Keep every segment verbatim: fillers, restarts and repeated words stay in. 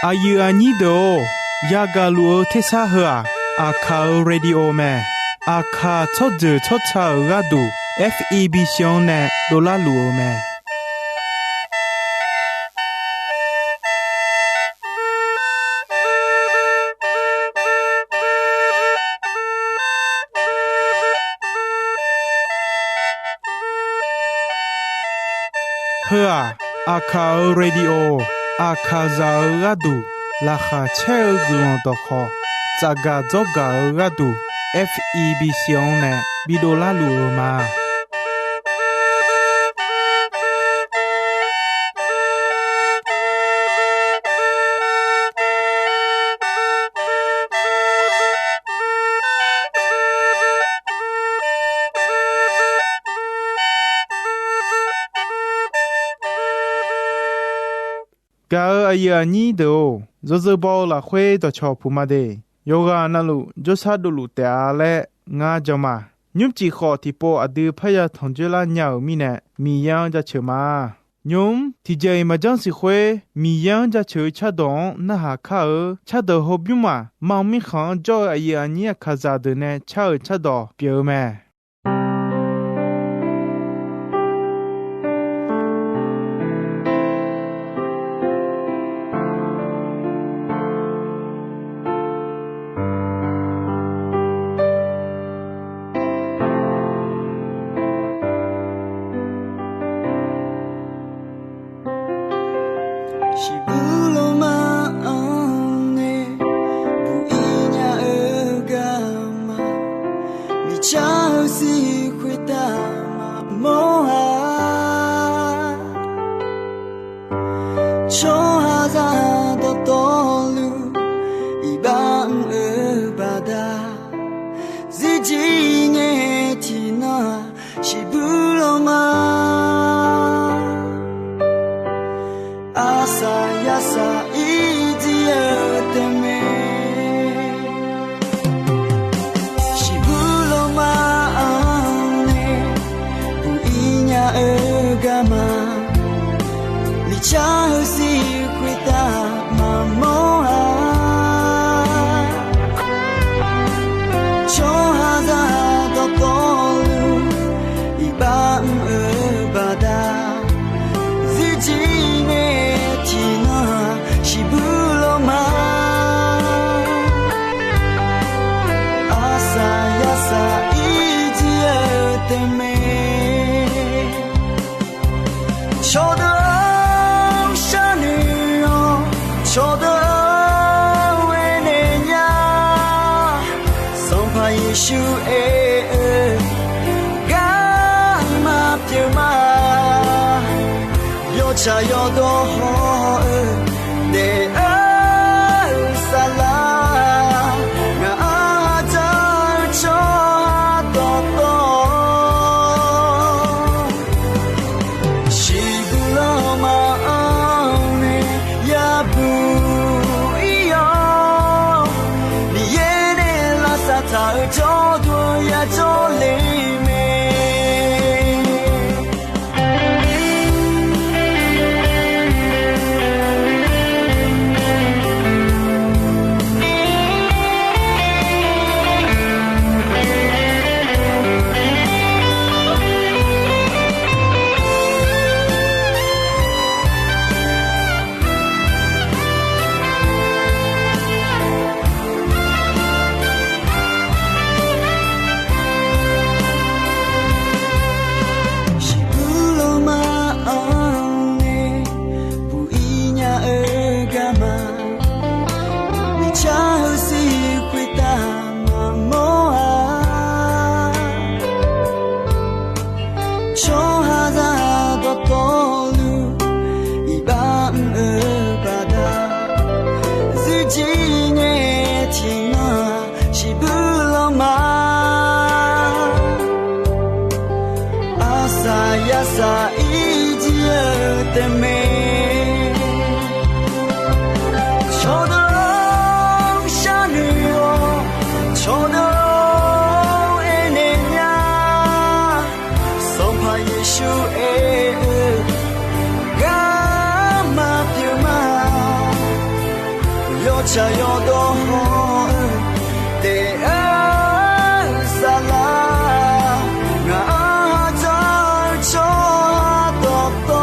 Aqyuif aqnyir deuq-or, yagaq luf-eu tersar heu-aq, Aqkaq-euq radio mae. Aqkaq tsawrjeuq tsawrca-euq gharduq, F E B C-anr nae dovlar luf-eu mae. Heu-aq, Aqkaq-euq radio, Aqkaqzaq-euq gharduq laqkhaq caer-eu guiqlanq dawqkhawq, tsafgaq dzawrgaq-eu gharduq, F E B C-anr nae bidovlar luf-eu ma. Gaq-euq aqyuif aqnyir deuq-or, yawzeu baw-eu lafkhoer dawqcawq puq ma de. Yawqghaq navluf jawrshar dovluf taef-a laer ngar jan ma. Nymrcif khawf tiqpov aqdui parya tanqjoer lar nya-euq mirnae, Miqyaer-anr jaceuq ma. Nymq-mr tiqjeq-iq maqjanr siq khoer, Miqyaer-anr jaceuq-eu cardawq-anr narhaq kar-eu cardawq hawbymr maq mam mirkhanq-anr jawr-eu aqyuif aqnyir Aqkaqzaq deuq nae car-euq cardawq pyeuf-eu mae. Shiqbuir lawrma-anr nae buq-ir nya-eu garma, miqcar-eu sir khoertav maqmawr-a. Tsawrhaqzaq dawqtawvluf iqbax mr-eu baqda, zirjir ngae tiqnan-aq, shiqbuir lawrma arsaq yasaq ir jir-eu taef mae. Shiqbuir lawrma-anr nae buq-ir nya-eu garma, miqcar-eu sir khoertav maqmawr-a. Tsawrhaqzaq dawqtawvluf iqbax mr-eu baqda, zirjir ngae tiqnan-aq, shiqbuir lawrma arsaq yasaq ir jir-eu taef mae. Cawqdeuq-anr sharnoeq-awr, cawqdeuq-anr aernaeq nya. Sanqpaq Yeqsur aer-eu garma pyeuf ma. Yawtsaq yawdawr haw-eu daef-eu saflar, ngaq-anr aqdzar-eu tsawrhaq dawqtawv, shiqbuir lawrma-anr nae yabuq ir-awr, Miqyaer nae lavsav taq-eu jawrduq yajawr le mae. Shiqbuir lawrma-anr nae buq-ir nya-eu garma, miqcar-eu sir khoertav maqmawr-a. Tsawrhaqzaq dawqtawvluf iqbax mr-eu baqda, zirjir ngae tiqnan-aq, shiqbuir lawrma arsaq yasaq ir jir-eu taef mae. Cawqdeuq-anr sharnoeq-awr, cawqdeuq-anr aernaeq nya. Sanqpaq Yeqsur aer-eu garma pyeuf ma. Tsaq yawdawr hawr-eu daef-eu saflar, ngaq-anr ha dzawr-eu tsawrhaq dawqtawv,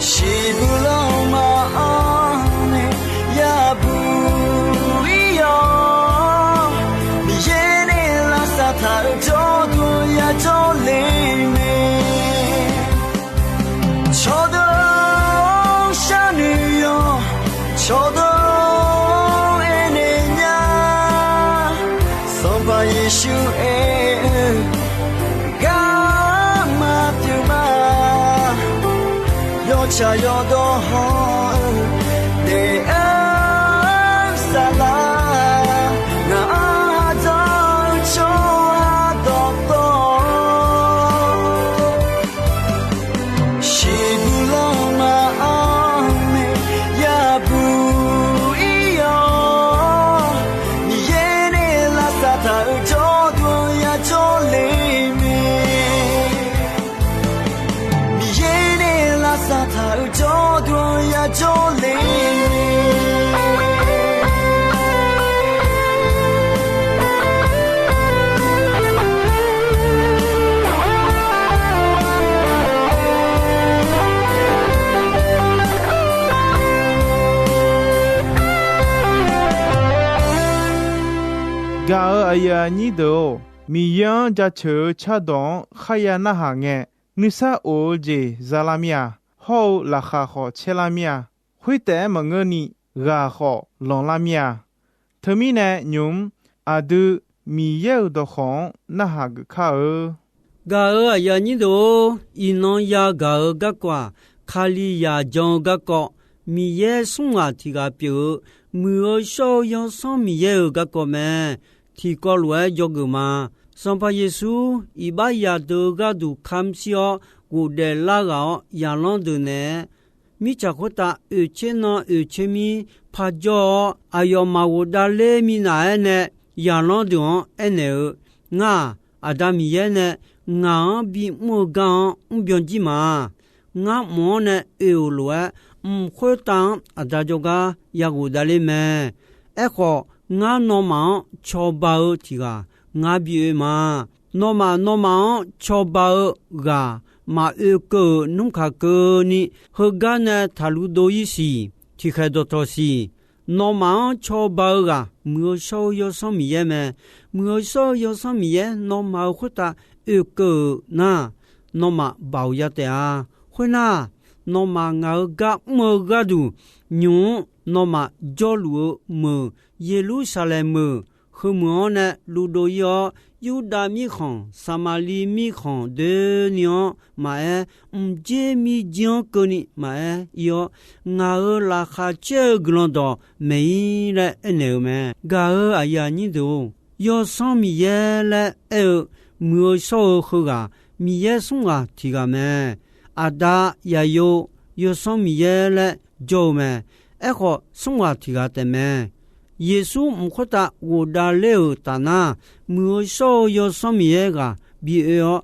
shiqbuq lanma-anr nae yabuq ir-awr, Miqyaer nae lavsav taq-euq jawrduq yajawr le mae. Cawqdeuq-anr sharnoeq yawq, cawqdeuq-anr aernaeq nya, Sanqpaq Yeqsur aer-eu garma pyeuf ma. Yawtsaq yawdawr hawr-eu daef-eu saflar, ngaq-anr ha dzawr-eu tsawrhaq dawqtawv, shiqbuq lanma-anr nae yabuq ir-awr, Miqyaer nae lavsav taq-euq jawrduq yajawr le mae. Miqyaer nae lavsav taq-euq jawrduq yajawr le mae. Gaq-euq aqyuif aqnyir deuq-or, Miqyaer-anr jaceuq-eu cardawq-anr kharya narhaq ngae, nuisar of-eu jeq za lar mir-a. Hawr-eu laqkhaq khawf caer lar mir-a. Khoertaef-aer maqngeurni ghaq khawf lanq lar mir-a. Teumirnae nymq-mr aqdui Miqyaer-euq dawqkawq-anr narhaq geuf kar-eu. Gaq-euq aqyuif aqnyir deuq-or, iqnan yagaq-eu garkawv-aq, Kalizaq jan-eu garkawv, Miqyaer smr ghaq tiq ghaq pyeuf-eu, muiq-eu shawr-eu Yawsanr Miqyaer-euq garkawv mae. Tiqkawv lof-aer dzawgeuf ma. Sanqpaq Yeqsur iqbax yadeuq-eu gharduq kamq shir-awr, ghofdaef lar ghaq-awr, zaqlanr deuq naeq-aer mirtsaq khoertav oeqtser nan oeqtser mir parjawr-awr, aqyawf maqghof davler minav-aer nae, zaqlanr deuq-anr aernaeq-eu, Ngar-aq, Aqda Miqyaer nae ngaq-anr bimr-eu gar-anr mrbyan jir ma. Ngar mq-anr nae oe-euq lof-aer, mq khoertav-anr Aqda jawrgar yaghof davler mae. Aerkhawf, ngar nawmaf-anr cawba-eu tiq ghaq ngar bi oe ma. Nawmaf, nawmaf-anr cawba-eu ghaq maqoe keuv-euq nmr kaq keuvni, heugar nae taqluv dov ir siq. Tiqkhaeq dawqtawq siq. Nawmaf-anr cawba-eu ghaq muiq-eu shawr-eu Yawsanr Miqyaer mae. Muiq-eu shawr-eu Yawsanr Miqyaer nawmaf-euq khoertav oe keuv-euq nar, nawmaf baoq ya taef-a. Khoernar, nawmaf ngaq-euq gar mr-eu gharduq, nymq-mr nawmaf jawrluf-eu meuq, Yeqlursaqlaeq meuq, heumeuq-anr nae luvdov ir-awr, Yurdav mirkhanq, Saqmaqliv mirkhanq doeni-anr maqaer, mqjer mirjir-anr keuvni maqaer ir-awr, ngaq-euq laqkhaq caer-eu guiqlanq dawq maeq-ir laer aernaeq-eu mae. Gaq-euq aqyuif aqnyir deuq-or, Yawsanr Miqyaer laer aer-eu muiq-eu shawr-eu heughaq, Miqyaer smr ghaq tiq ghaq mae. Aqda, Yaqyo, Yawsanr Miqyaer laer jawr-eu mae. Aerkhawf, smr ghaq tiq ghaq taef mae. Yeqsur mq khoertav ghofdav ler-euq taf nar, muiq-eu shawr-eu Yawsanr Miqyaer ghaq bi oe-awr,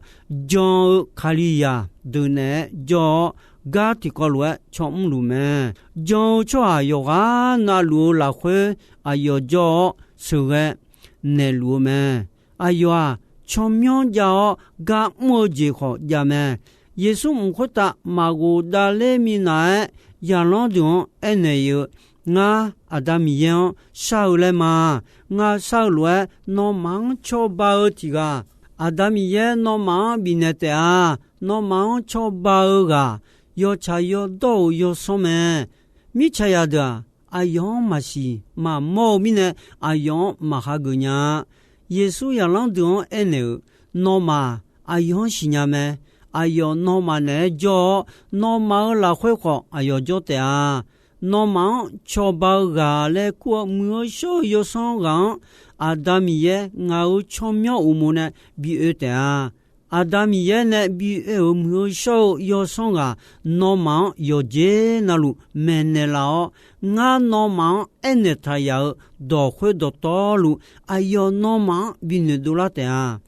jan-eu Kalizaq deuq naeq-aer jawr-awr, gar tiqkawv lof-aer caw mrluf mae. Jan-eu tsawrhaq yawqghaq navluf-eu lafkhoer aqyawf jawr-awr, sheuqghae naeqluf-eu mae. Aqyawf-aq, tsawrmyanr jav-awr gar mr-eu jeq khawf jav mae. Yeqsur mq khoertav maqghof davler minav-aer, zaqlanr deuq-anr aernaeq-eu, Ngar, Aqda Miqyaer-anr shar-eu laer ma. Ngar shar-eu lof-aer, nawmaf-anr cawba-eu tiq ghaq, Aqda Miqyaer nawmaf-anr bifnaeq taef-a. Nawmaf-anr cawba-eu ghaq, yawtsaq yawdawr-euq Yawsanr mae. Mirtsaqzaq deuq-aq, aqyawf-anr maqsiq maqmawr-eu mirnae, aqyawf-anr maqhageuf nya-a. Yeqsur zaqlanr deuq-anr aernaeq-euq, Nawmaf, aqyawf-anr siqnya mae. Aqyawf nawmaf naeq-aer jawr-awr, nawmaf-euq lafkhoer khawf aqyawf jawr taef-a. Nawmaf-anr cawba-eu ghaq laer kur-awr muiq-eu shawr-eu Yawsanr ghaq-anr, Aqda Miqyaer ngaq-euq tsawrmyanr uqmov nae bi oe taef-a. Aqda Miqyaer nae bi oe-euq muiq-eu shawr-eu Yawsanr ghaq, nawmaf-anr yawqjeq navluf maeqnaeq laf-awr, ngar nawmaf-anr aernaeq taq yaf-euq dawq khoer dawqtawvluf, aqyawf nawmaf-anr binoeq dovlar taef-a.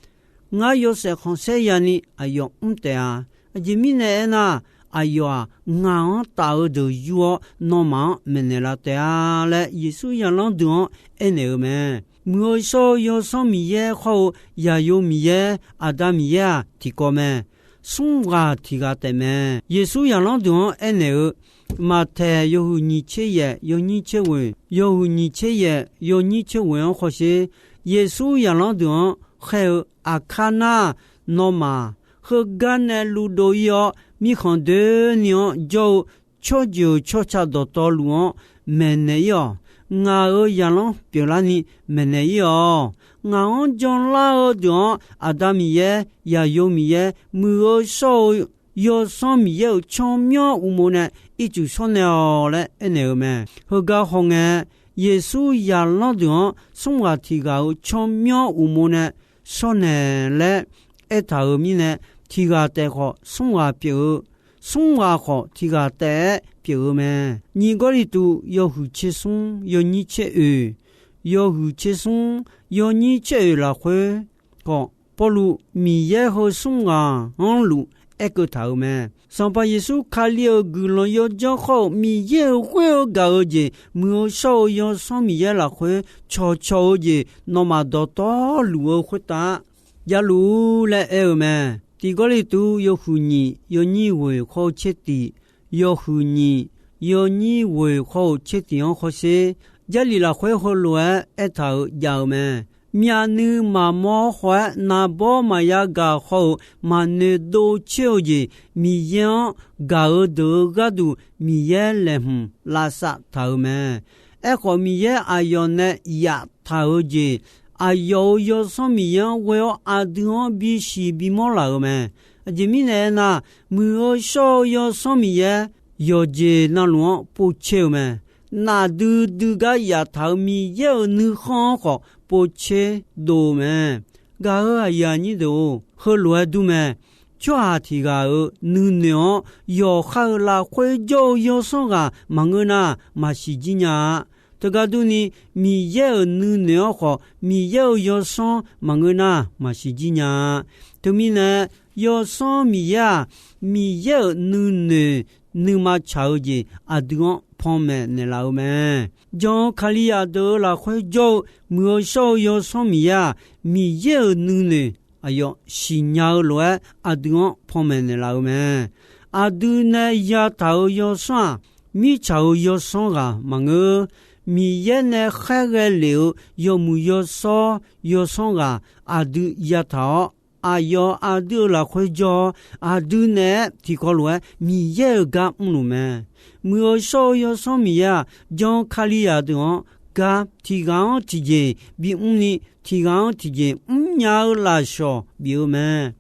Ngar yawshaef khanqsaer yani aqyawf mr taef-a. Aqjeq mirnae aernar, aqyawf-aq, ngaq-anr taf-eu deuq yur-awr, nawmaf-anr maeqnaeq laf taef-a laer, Yeqsur zaqlanr deuq-anr aernaeq-eu mae. Muiq-eu shawr-eu Yawsanr Miqyaer khawr-eu Zaqyo Miqyaer, Aqda Miqyaer-aq, tiqkawv mae. Smr ghaq tiq ghaq taef mae. Yeqsur zaqlanr deuq-anr aernaeq-eu, Maqtaeq yawhuiq nyiq tser yaef yawnyir tser ghoeq, yawhuiq nyiq tser yaef yawnyir tser ghoeq-anr hawsher. Yeqsur zaqlanr deuq-anr khaer-eu, Aqkar nar, nawmaf heugar nae luvdov ir-awr, mirkhanq doeni-anr jawr-eu tsawrjeuq tsawrca dawqtawvluf-anr maeqnaeq ir-awq. Ngaq-euq zaqlanr pyeuflarni maeqnaeq ir-awq. Ngaq-anr janlar-eu deuq-anr Aqda Miqyaer, Zaqyo Miqyaer, Muiq-eu shawr-eu Yawsanr Miqyaer-euq tsawrmyanr uqmov nae ircuf shawr naeq-awq laer aernaeq-eu mae. Heugar hawngae, Yeqsur zaqlanr deuq-anr smr ghaq tiq ghaq-euq tsawrmyanr uqmov nae shawr naeq laer aertaq-euq mirnae, tiq ghaq taef khawf smr ghaq pyeuf-eu, smr ghaq khawf tiq ghaq taef-aer pyeuf-eu mae. Nyiq Gawrliqtu yawhuiq tser smr yawnyir tser oeq, yawhuiq tser smr yawnyir tser oeq lafkhoer khawf, Pawrluv Miqyaer heu smr ghaq-anr luf aerkeuv taq-euq mae. Sanqpaq Yeqsur Kali-euq guiqlanq yawdzanr khawr-eu Miqyaer-euq ghoer-eu gaq-eu jeq, Muiq-eu shawr-eu Yawsanr Miqyaer lafkhoer cawqcawq-eu jeq nawmaf dawqtawvluf-eu khoertav javluf-ur laer aer-eu mae. Tiq Gawrliqtu yawhuiq nyiq yawnyir ghoeq khawr-eu tser tiq, yawhuiq nyiq yawnyir ghoeq khawr-eu tser tiq-anr hawsher. Jarlif lafkhoer heulof-aer aertaq-euq jav-eu mae. Myavnuiv maqmawr khawf-aer naqbawr maqya gaq khawr-eu maqnoeq dov coer-eu jeq, Miqyaer-anr gaq-eu deuq-euq gharduq Miqyaer laeqhmq lavsav taq-euq mae. Aerkhawf, Miqyaer aqyawf nae yaftaq-euq jeq, aqyawf-euq Yawsanr Miqyaer-anr ghoe-awr aqdui-anr bisiq bimawr laf-euq mae. Aqjeq mirnae aernar, Muiq-eu shawr-eu Yawsanr Miqyaer yawqjeq navluf-anr povtser-eu mae. Nafdui dui gar yaftaq-euq Miqyaer-euq nuikhanr-anr khawf povtser dov-eu mae. Gaq-euq aqyuif aqnyir deuq-or, heulof-aer dur mae. Tsawrhaq tiq ghaq-euq nuinoeq-anr yawqha-euq lafkhoer jawr-eu yawsanr ghaq maqngeur nar, maqsiq jir nya-a. Teugar durni, Miqyaer-euq nuinoeq-anr khawf Miqyaer-euq yawsanr maqngeur nar, maqsiq jir nya-a. Teumirnae, Yawsanr Miqyaer-aq, Miqyaer-euq nuinoeq nuima tsaq-eu jeq aqdui-anr panmaeq naeqlaf-eu mae. Jan-eu Kalizaq deuq-euq lafkhoer jawr-eu Muiq-eu shawr-eu Yawsanr Miqyaer-aq, Miqyaer-euq nuinoeq aqyawf siqnya-eu lof-aer aqdui-anr panmaeq naeqlaf-eu mae. Aqdui nae yataq-euq yawsanr-aq, mirtsaq-euq yawsanr ghaq maqngeur. Miqyaer nae khaerghae lef-eu yawmuiq yawshawr yawsanr ghaq aqdui yataq-awr, aqyawf aqdui-euq lafkhoer jawr-awr, aqdui naeq-aer tiqkawv lof-aer Miqyaer-euq gar mrluf mae. Muiq-eu shawr-eu Yawsanr Miqyaer-aq, jan-eu Kalizaq deuq-anr gar tiq ghaq-anr tiqjeq bimr ni, tiq ghaq-anr tiqjeq mrnya-eu lafshawq bif-eu mae.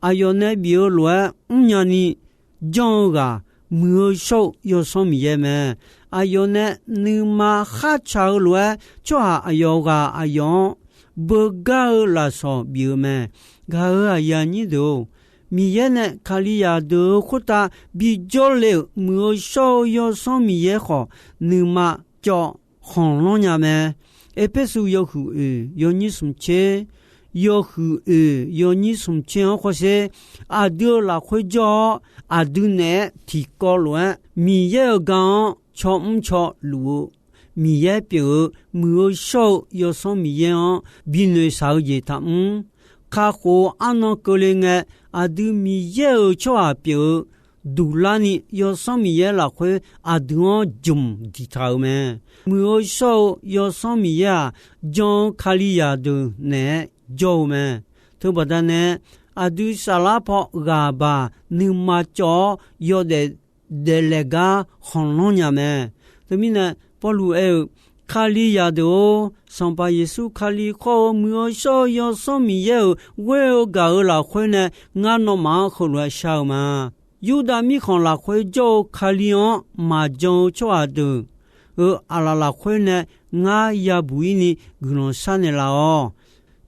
Aqyawf nae bif-eu lof-aer mrnya ni janr-eu ghaq, Muiq-eu shawr-eu Yawsanr Miqyaer mae. Aqyawf nae nuima khartsaq-eu lof-aer, tsawrhaq aqyawf ghaq aqyawf-anr beugar-eu lafshawq bif-eu mae. Gaq-euq aqyuif aqnyir deuq-or, Miqyaer nae Kalizaq deuq-euq khoertav bijawr le-euq Muiq-eu shawr-eu Yawsanr Miqyaer khawf, nuima cawv khanqlanr nya mae. Erpersu yawhuiq oeq yawnyir smq tser, yawhuiq oeq yawnyir smq tser-anr hawsher. Aqdui-euq lafkhoer jawr-awr, aqdui naeq-aer tiqkawv lof-aer Miqyaer-euq gar-anr caw mr caw luf-eu Miqyaer pyeuf-eu, Muiq-eu shawr-eu Yawsanr Miqyaer-anr binoeq shaq-eu jeq taqmr. Kakhof-eu arnan keuvle ngae, aqdui Miqyaer-euq tsawrhaq pyeuf-eu duqlarni Yawsanr Miqyaer lafkhoer aqdui-anr jmq diqtaq-euq mae. Muiq-eu shawr-eu Yawsanr Miqyaer-aq, jan-eu Kalizaq deuq naeq-aer jawr-eu mae. Teubaqda nae, aqdui saflar paw ghaq baq nuima cawv-awr yawdaef daeflaeq gar khanqlanr nya mae. Teumirnae, Pawrluv aer-eu, Kalizaq deuq-or, Sanqpaq Yeqsur Kali khawr-eu Muiq-eu shawr-eu Yawsanr Miqyaer-euq ghoer-eu gaq-euq lafkhoer nae ngar nawmaf-anr heulof-aer shar-eu ma. Yurdav mirkhanq lafkhoer jawr-eu Kali-anr maqjan-eu tsawrhaq deuq-euq aqlaf lafkhoer nae ngar yabuq-ir ni guiqlanq sharnaeq laf-awq.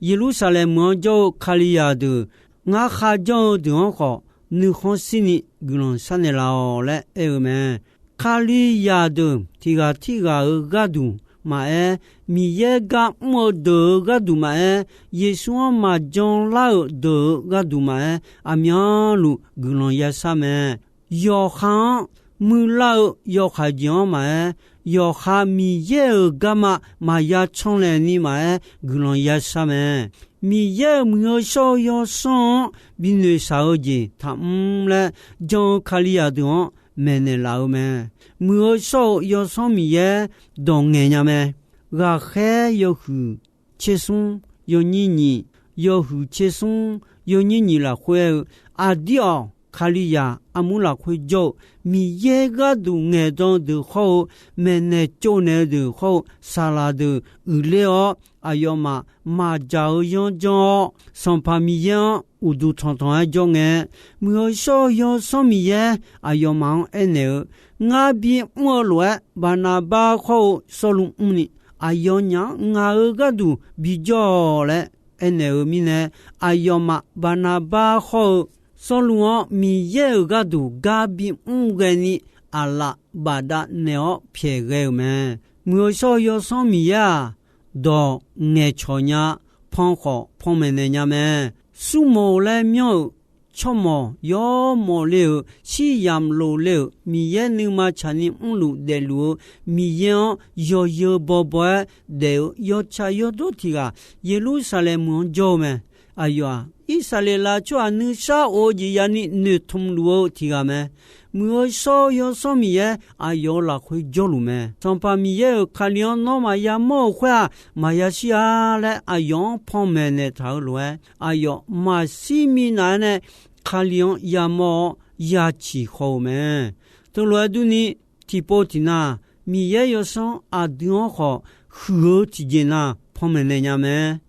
Yeqlursaqlaeq meuq-anr jawr-eu Kalizaq deuq, ngar kharjan-eu deuq-anr khawf nuikhanr shir ni guiqlanq sharnaeq laf-awq laer aer-eu mae. Kalizaq deuq tiq ghaq tirghaq-euq gharduq maqaer, Miqyaer gar mr-eu deuq-euq gharduq maqaer, Yeqsur-anr maqjan lar-euq deuq-euq gharduq maqaer, aqmyanluf guiqlanq yashar mae. yawqha-anr muiqlar-eu yawhaiq jeq-anr maqaer, yawqha Miqyaer-euq garma maqya canlaeq ni maqaer, guiqlanq yashar mae. Miqyaer-euq muiq-eu shawr-eu yawsanr-anr binoeq shaq-eu jeq taqmr laer jan-eu Kalizaq deuq-anr maeqnaeq laf-eu mae. Muiq-eu shawr-eu Yawsanr Miqyaer dawq ngaeq nya mae. Ghaqkhaer yawhuiq tsersmr yawnyir nyiq, yawhuiq tsersmr yawnyir nyiq lafkhoer aer-eu, aqdir-awq, Kalizaq armur lafkhoer jawr-eu Miqyaer gharduq ngaeqdan deuq hawr-eu, maeqnaeq tsovnaeq-eu deuq hawr-eu, saqlaq deuq uiqler-awr, aqyawfmaf maqdzaq-eu yanr janr-awr, Sanqpaq Miqyaer-anr uqduq tanqtanq-aer jawr ngae, muiq-eu shawr-eu Yawsanr Miqyaer aqyawfmaf-anr aernaeq-eu, Ngar bimr-eu lof-aer Baqnaqbar hawr-eu Sawrluv mrni, aqyawfnyaf-anr ngaq-euq gharduq bijawr-awq laer aernaeq-eu mirnae, aqyawfmaf Baqnaqbar hawr-eu Sawrluv-anr Miqyaer-euq gharduq gar bimr ghaeni, aqlaf bafdav naeq-awr pyaeq ghae-euq mae. Muiq-eu shawr-eu Yawsanr Miqyaer-aq, dawq ngaeqcawq nya, pan khawf panmaeq naeq nya mae. Smrmawq laer myanr-euq tsawrmawq yawmawq le-euq, shir yamq lof le-euq, Miqyaer nuima tsaqni mrluf daefluf-eu Miqyaer-anr yawzeu bawbaw-aer daef-eu yawtsaq yawdawr tiq ghaq Yeqlursaqlaeq meuq-anr jawr-eu mae. Aqyawf-aq, Irsaqleqlav tsawrhaq nuisar of-eu jeq yani noeqtmq luf-eu tiq ghaq mae. Muiq-eu shawr-eu Yawsanr Miqyaer aqyawf-euq lafkhoer jawrluf mae. Sanqpaq Miqyaer-euq Kali-anr nawr maqya mawr-euq khoer-aq, maqya shir-a laer aqyawf-anr panmaeq naeqtaq-eu lof-aer, aqyawf maqshir minav-aer nae Kali-anr yamawr-awr yaciq haw-eu mae. Teulof-aer durni, tiqpov tiqnav Miqyaer Yawsanr aqdui-anr khawf huiq-eu tiqjeq na panmaeq naeq nya mae.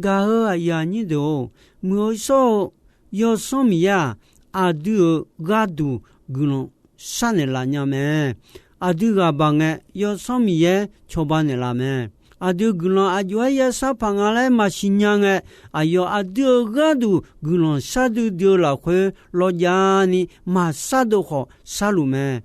Gaq-eu aqyuif aqnyir deuq-or, muiq-eu shawr-eu Yawsanr Miqyaer-aq, aqdui-euq gharduq guiqlanq sharnaeq laf nya mae. Aqdui ghaq baq ngae, Yawsanr Miqyaer cawba naeqlaf mae. Aqdui guiqlanq aqjox-aer yashar paq nga laer maqsiq nya ngae, aqyawf aqdui-euq gharduq guiqlanq shardui dui-eu lafkhoer lawjav ni maqshardov khawf sharluf mae.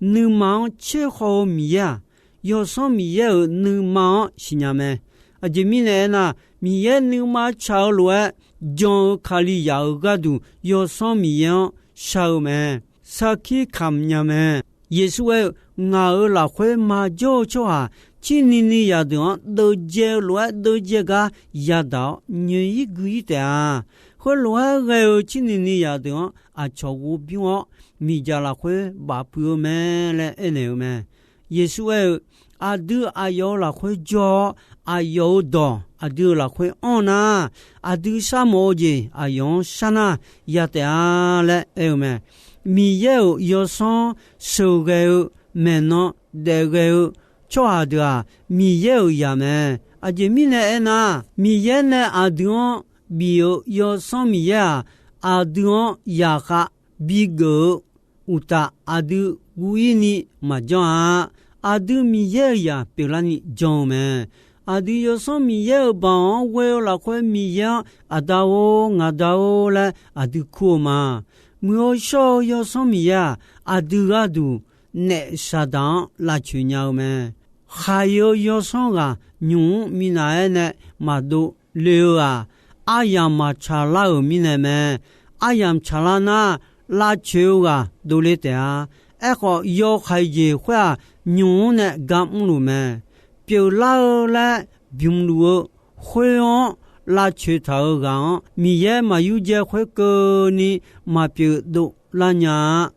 Nuima-anr tserkhaw-eu Miqyaer-aq, Yawsanr Miqyaer-euq nuima-anr siqnya mae. Aqjeq mirnae aernar, Miqyaer nuima tsaq-eu lof-aer jan-eu Kalizaq-euq gharduq Yawsanr Miqyaer-anr shar-eu mae. Sarkir kamq nya mae. Yeqsur aer-eu, Ngaq-euq lafkhoer maqjawr-eu tsawrhaq, cirni ni zaqdeuq-anr deuvjae-eu lof-aer deuvjae gar yadaq-awr nyoeq-ir gui-ir taef-a. Khoerlof-aer ghae-eu cirni ni zaqdeuq-anr aqcawq ghovbymr-awr, miqdzaq lafkhoer bafpuiv-eu mae laer aernaeq-eu mae. Yeqsur aer-eu, Aqdui aqyawf-euq lafkhoer jawr-awr, aqyawf-euq dawq aqdui-euq lafkhoer anr nar, aqdui sharmawf-eu jeq aqyawf-anr shar nar ya taef-a laer aer-eu mae. Miqyaer-euq Yawsanr sheuqghae-eu maeqnan daefghae-eu tsawrhaq deuq-aq, Miqyaer-euq zaq mae. Aqjeq mirnae aernar, Miqyaer nae aqdui-anr bif-euq Yawsanr Miqyaer-aq, aqdui-anr zaqkhav bigeuf-eu uqtaf, aqdui guv-ir ni maqjanr-a. Aqdui Miqyaer-euq zaq pyeuflarni jan-eu mae. Aqdui Yawsanr Miqyaer-euq baoq-anr ghoe-eu lafkhoer Miqyaer-anr, Aqda-or, ngaqda-or laer aqdui kur-eu ma. Muiq-eu shawr-eu Yawsanr Miqyaer-aq, aqdui gharduq naef Saqdaq-anr lavcoeq nya-eu mae. Khaiq-eu Yawsanr ghaq nymq-mr minav-aer nae maqdov le-eu-aq, aryamq maqtsaq lar-euq mirnae mae. Aryamq tsaqlar nar, lavcoeq-eu ghaq dovle taef-a. Aerkhawf, yawhaiq jeq khoer-aq, nymq-mr nae gar mrluf mae. Pyeuflar-eu laer bymq luf-eu khoer-anr lavcoeq taq-euq ghaq-anr, Miqyaer maqyurdzae khoerkeuvni maqpyeuf dovlar nya-a.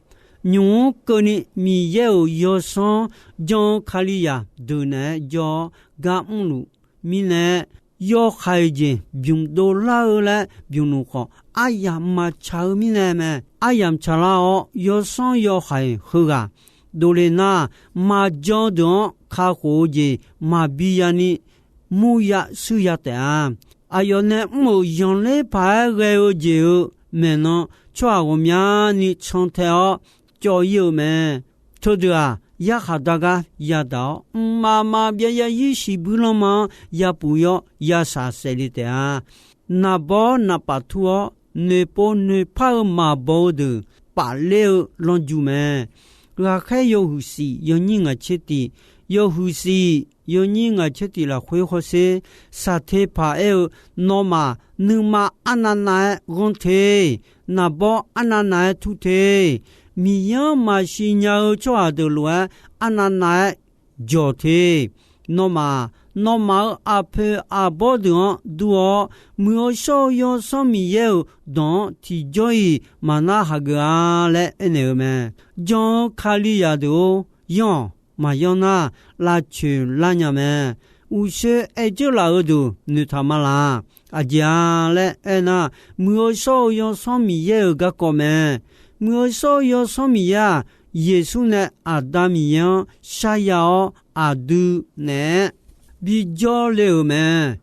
Nymq-mr keuvni Miqyaer-euq Yawsanr jan-eu Kalizaq deuq naeq-aer jawr-awr gar mrluf mirnae, yawhaiq jeq bymq dovlar-eu laer bymq luf khawf, aryamq maqtsaq-eu mirnae mae. Aryamq tsaqlar-awr, yawsanr yawhaiq heughaq dovle nar, maqjan deuq-anr kakhof-eu jeq maqbi yani murya shuir ya taef-a. Aqyawf nae mr-euq zanqler paq-aer ghae-eu jeq-euq maeqnan, tsawrhaq ghawqmyani cantae-awr cawv-ir-eu mae. Teudeuq-aq, yarkhaq dar gar yadaq-awr, mqmaq maqbyav zarzir shiqbuir lanma-anr yapuf-ir-awr yashaq saef le taef-a. Naqbawr naqpaf tur-awr, noeqpov noeqpar-eu maqbaw-eu deuq pafler-eu lanrju mae. Ghaqkhaer yawhuiq shif yawnyir ngaq tser tiq, yawhuiq shif yawnyir ngaq tser tiq lafkhoer hawsher, saqteqpaq aer-eu, Nawmaf nuima arnavnav-aer ghanr te. Naqbawr arnavnav-aer tur te. Miqyaer-anr maqsiq nya-eu tsawrhaq deuq lof-aer arnav nav-aer jawq te. Nawmaf, nawmaf-euq aqpoeq aqbawr deuq-anr dur-awr, Muiq-eu shawr-eu Yawsanr Miqyaer-euq dawq-anr tiqjawr-iq maqnar hageuf-a laer aernaeq-eu mae. Jan-eu Kalizaq deuq-or, yanr-awq. Maqyanr nar, lavcoeq lar nya mae. Uqshoe aer dzeur laf-eu deuq noeqtaq ma laq. Aqjeq-a laer aernar, Muiq-eu shawr-eu Yawsanr Miqyaer-euq garkawv mae. Muiq-eu shawr-eu Yawsanr Miqyaer-aq, Yeqsur nae Aqda Miqyaer-anr sharya-awr, aqdui naeq-aer bijawr le-euq mae.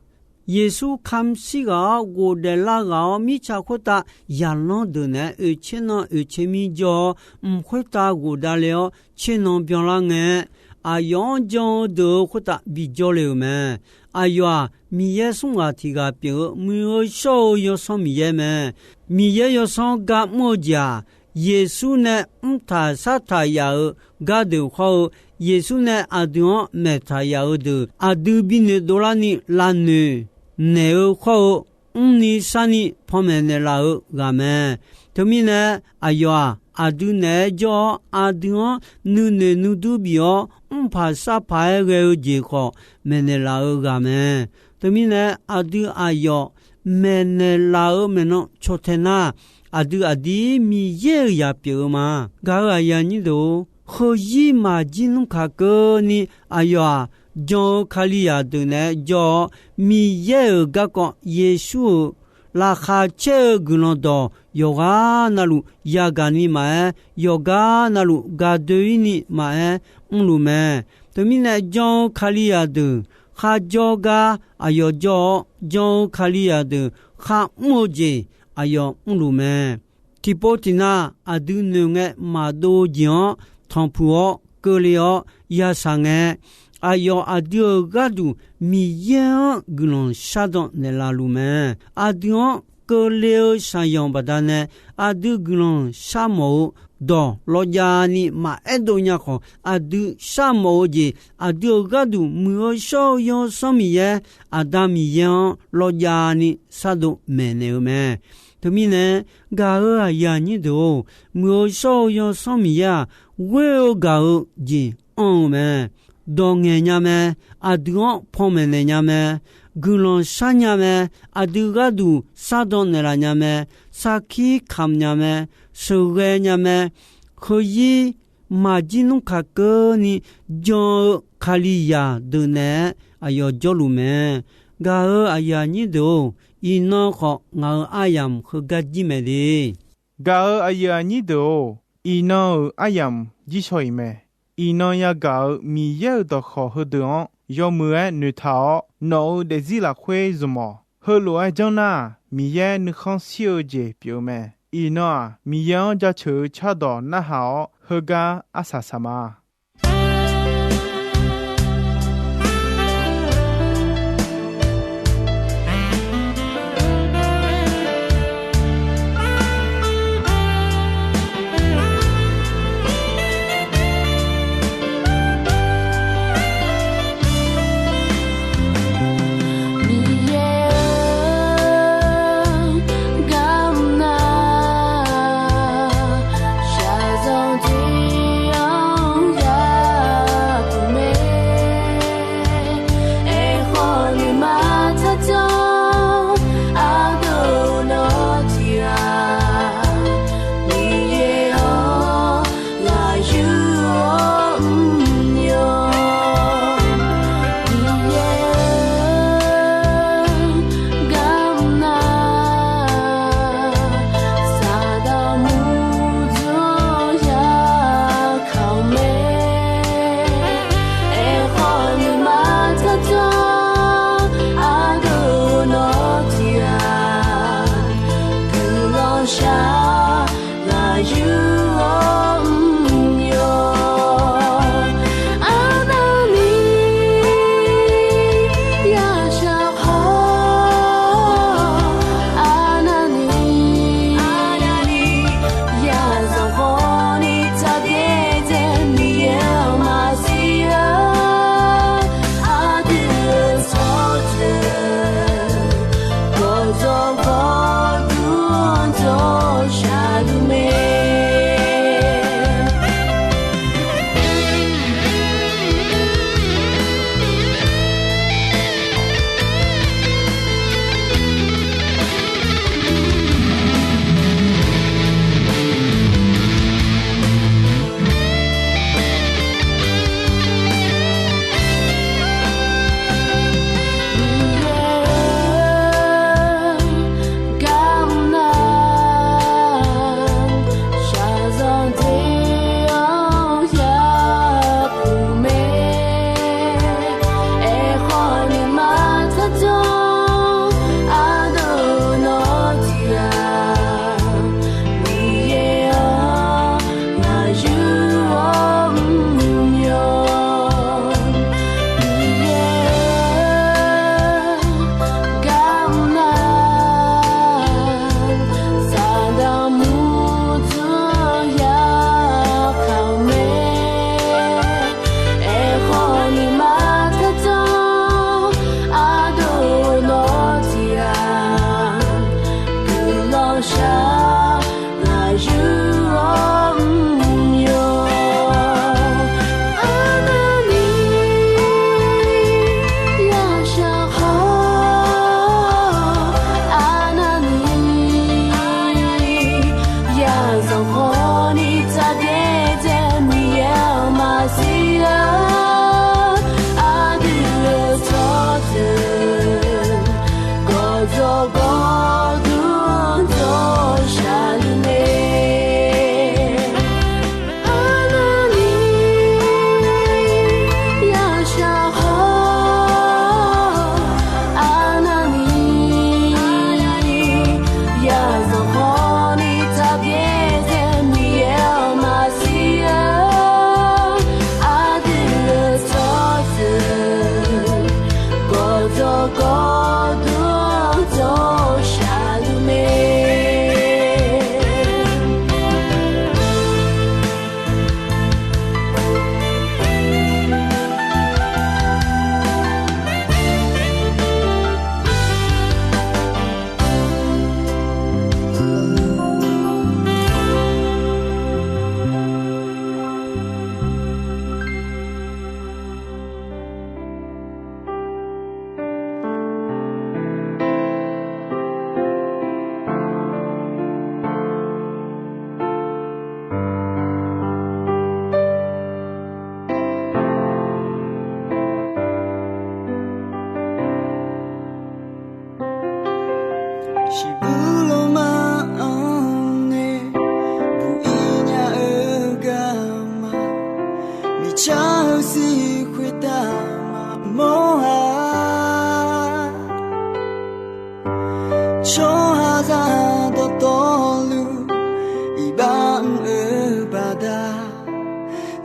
Yeqsur kamq shir ghaq-awr ghofdaef lar ghaq-awr, mirtsaq khoertav zaqlanr deuq naeq-aer oeqtser nan oeqtser mir jawr-awr, mq khoertav ghofdav le-awr tser nan byanlar ngae, aqyawf-anr jan-eu deuq-euq khoertav bijawr le-euq mae. Aqyawf-aq, Miqyaer smr ghaq tiq ghaq pyeuf-eu Muiq-eu shawr-eu Yawsanr Miqyaer mae. Miqyaer Yawsanr gar mr-eu jeq-aq, Yeqsur nae mrtaq shartaq yaf-euq gardeuq khawr-eu, Yeqsur nae aqdui-anr maeqtaq yaf-eu deuq aqdui binoeq dovlarni lavnoeq naeq-eu khawr-eu, mrni sharni panmaeq naeqlaf-eu ghaq mae. Teumirnae, aqyawf-aq, aqdui naeq-aer jawr-awr, aqdui-anr nuinoeq nuidur bif-awr, mrpaq sarpaq-aer ghae-eu jeq khawf maeqnaeq laf-eu ghaq mae. Teumirnae, aqdui aqyawf maeqnaeq laf-eu maeqnan caw tae nar, aqdui aqdir Miqyaer-euq zaq pyeuf-eu ma. Gaq-euq aqyuif aqnyir deuq-or, heuzir maqjir nmr kaq keuvni aqyawf-aq, jan-eu Kalizaq deuq naeq-aer jawr-awr, Miqyaer-euq garkawv Yeqsur-euq laqkhaq caer-eu guiqlanq dawq yawqghaq navluf yagaq ni maqaer, yawqgar navluf gaqdoe-ir ni maqaer mrluf mae. Teumirnae, jan-eu Kalizaq deuq kharjawr gar aqyawf jawr-awr, jan-eu Kalizaq deuq kharmr-eu jeq aqyawf mrluf mae. Tiqpov tiqnav aqdui noeqngae maqdov-eu jeq-anr tanqpuq-awr keuvle-awr yashaq ngae, aqyawf aqdui-euq gharduq Miqyaer-anr guiqlanq shardan naeqlaf luf mae. Aqdui-anr keuvle-eu shaqyanq baqdanae, aqdui guiqlanq sharmawf-eu dawq lawjav ni maqaer dov nya khawf, aqdui sharmawf-eu jeq, aqdui-euq gharduq Muiq-eu shawr-eu Yawsanr Miqyaer, Aqda Miqyaer-anr lawjav ni shardov maeqnaeq-eu mae. Teumirnae, gaq-euq aqyuif aqnyir deuq-or, Muiq-eu shawr-eu Yawsanr Miqyaer-aq, ghoer-eu gaq-eu jeq anr-eu mae. Dawq ngaeq nya mae. Aqdui-anr panmaeq naeq nya mae. Guiqlanq shar nya mae. Aqdui gharduq shardan naeqlaf nya mae. Sarkir kamq nya mae. Sheuqghae nya mae. Heuzir maqjir nmr kaq keuvni jan-eu Kalizaq deuq naeq-aer aqyawf jawrluf mae. Gaq-euq aqyuif aqnyir deuq-or, iqnan khawf ngaq-euq aryamq heugar jir mae de. Gaq-euq aqyuif aqnyir deuq-or, iqnan-euq aryamq jir shaw-iq mae. Iqnan yagaq-euq Miqyaer-euq dawqkhawq heudeuq-anr yawmuiq-aer noeqtaq-awr, nawq-euq daefzir lafkhoer zmq-awq. Heulof-aer janr nar, Miqyaer nuikhanr shir-eu jeq pyeuf-eu mae. Iqnan-aq, Miqyaer-anr jaceuq-eu cardawq narhaq-awr, heugar arsaq saq ma. Miqyaer-or, garmr nar, shaqzanq tiq-anr Tsawrhaqzaq dawqtawvluf iqbax mr-eu baqda,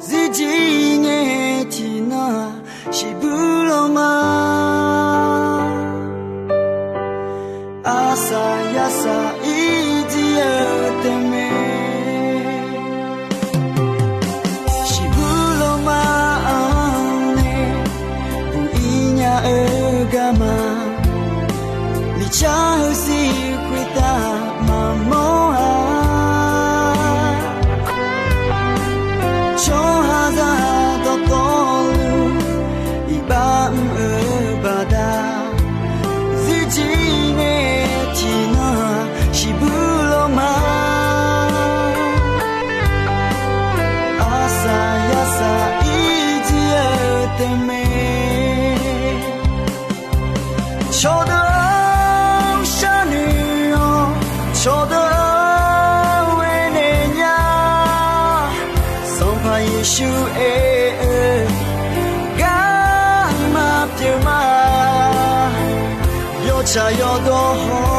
zirjir ngae tiqnan-aq shiqbuir law ma. Arsaq yarsaq irjir-eu tae mae. Shiqbuir law ma-anr nae buq ir nya-eu garma, miqcar heusiq khoertav maqmawr-a. Tsawrhaqzaq dawqtawvluf iqbax mr-eu baqda, zirjir ngae tiqnan-aq shiqbuir law ma. Arsaq yarsaq irjir-eu tae mae. Cawqdeuq-anr sharnoeq-awr, cawqdeuq-anr ghae naeq nya. Sanqpaq Yeqsur aer-eu garma pyeuf ma. Yawtsaq yawdawr haw